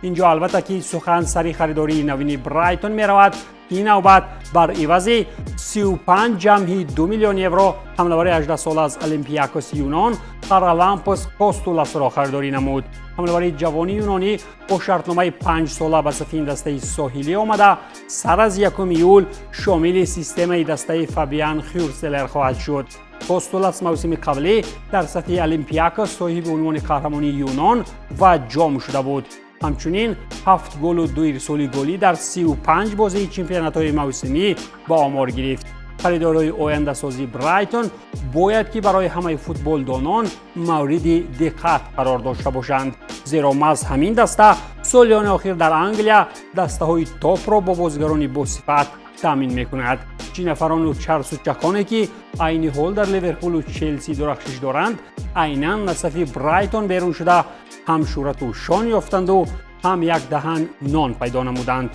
Инҷо, албатта, ки сухан сари харидории навини Брайтон меравад. Ин навбат бар ивази 35,2 миллион евро ҳамлавари 18сола аз Олимпиакоси Юнон Харалампос Костуласро харидорӣ намуд. Ҳамлавари ҷавони юнонӣ бо шартномаи 5сола ба сафи ин дастаи соҳилӣ омада, сар аз 1 июл шомили системаи дастаи Фабиан Хюрселер хоҳад шуд. Костулас мавсими қаблӣ дар сафи Олимпиакос соҳиби унвони қаҳрамонии Юнон ва ҷом шуда буд. Ҳамчунин ҳафт голу ду ирсоли голӣ дар 35 бозии чемпионатҳои мавсимӣ ба омор гирифт. Харидорҳои ояндасози Брайтон бояд ки барои ҳамаи футболдонон мавриди диққат қарор дошта бошанд, зеро маҳз ҳамин даста солиёни охир дар Англия дастаҳои топро бо бозигарони босифат таъмин мекунад. Чӣ нафарону чарсу чақоне, ки айни ҳол дар Ливерпулу Челси дурахшиш доранд, айнан аз сафи Брайтон берун шуда, ҳам шӯҳрату шон ёфтанду, ҳам як даҳан нон пайдо намуданд.